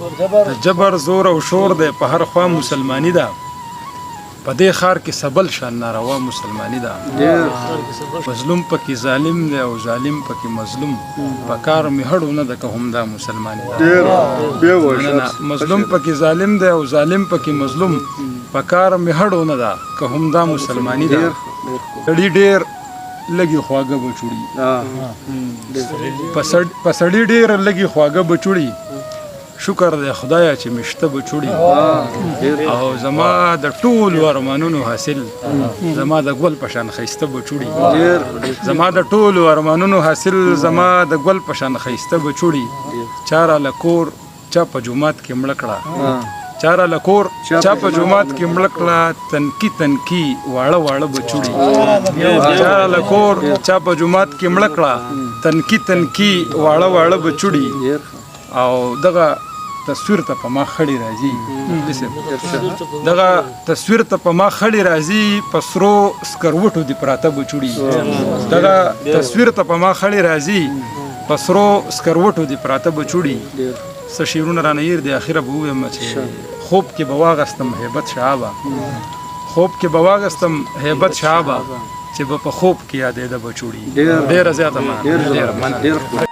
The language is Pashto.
د جبر زور او شور دی په هر خوا مسلمانی ده، په دې ښار کې سبل شان ناروا مسلمانی ده. مظلوم پکې ظالم دی او ظالم پکې مظلوم، په کار مې هړو نه ده که همدا مسلمانی ده. مظلوم پکې ظالم دی او ظالم پکې مظلوم، په کار مې هړو نه ده که همدا مسلمانی ده. سړي ډېر لږې خواږه بچوړي، په سړي ډېر لږې خواږه بچوړي، شکر دی خدایا چې مشته بچوړي. او زما د ټولو ارمانونو حاصل زما د ګل په شان ښایسته بچوړي، زما د ټولو ارمانونو حاصل زما د ګل په شان ښایسته بچوړي. چا راله کور چا په جومات کې مړه کړه، چا راله کور چا په جومات کې مړه کړه، تنکي تنکي واړه واړه بچوړي. چا راله کور چا په جومات کې مړه کړه، تنکي تنکي واړه واړه بچوړي. او دغه تصویر ته په ما خړې راځي، دغه تصویر ته په ما خړې راځي، په سرو سکروټو دي پراته بچوړي. دغه تصویر ته په ما خړې راځي، په سرو سکروټو دي پراته بچوړي. څه شعرونه رانه هېر دي، اخره به ووایم چې خوب کې به واغستم هیبت شهابه، خوب کې به واغستم هیبت شهابه، چې به په خوب کې یادېده بچوړي. ډېره زیاته مننه، ډېره مننه.